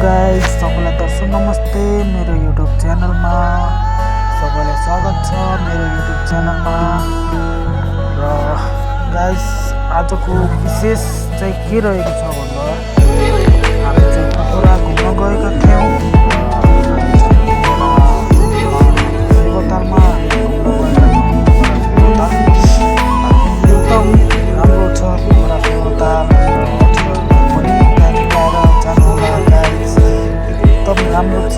Guys, सबैलाई दर्शक नमस्ते। मेरो युट्युब च्यानलमा सबैलाई स्वागत छ। मेरो युट्युब च्यानलमा र गाइस, आजको विशेष चाहिँ के रहेको छ भन्दा हामी चाहिँ पोखरा घुम्न गएका थियौँ। शिवतालमा एकदम राम्रो छ पोखरा शिवताल। एकदम राम्रो छ,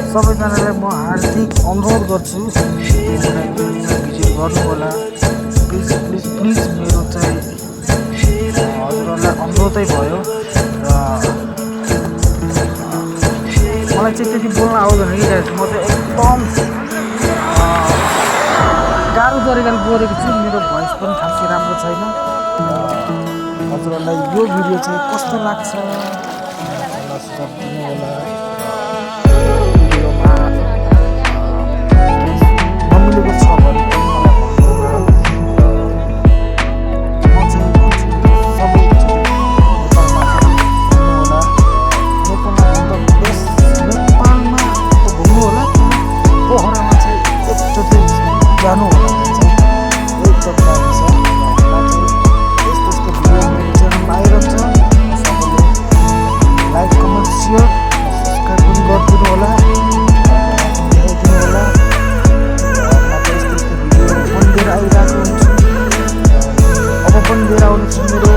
सबैजनालाई म हार्दिक अनुरोध गर्छु भिजिट गर्नु होला। प्लिज प्लिज प्लिज मेरो चाहिँ हजुरहरूलाई अनुरोधै भयो। र मलाई चाहिँ त्यति बोल्न आउँदैन कि गाइस, म चाहिँ एकदम गाह्रो तरिकाले बोलेको छु। मेरो भोइस पनि खासै राम्रो छैन। हजुरहरूलाई यो भिडियो चाहिँ कस्तो लाग्छ सुझाव दिनु होला। नमिलेको छ भने नेपालमा घुम्नु होला। पोखरामा चाहिँ एकचोटि जानु होला। एकदम दामी छ। यस्तो यस्तो भिडियो मेरो च्यानलमा आइरहन्छ। सबैले लाइक कमेन्ट सेयर सब्सक्राइब पनि गरिदिनु होला, देखाइदिनु होला। आइरहेको हुन्छु, अब पनि लिएर आउनेछु मेरो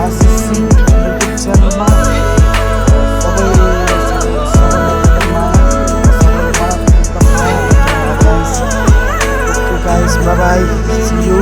आशिष सिंह युट्युब च्यानलमा। Bye bye, see you.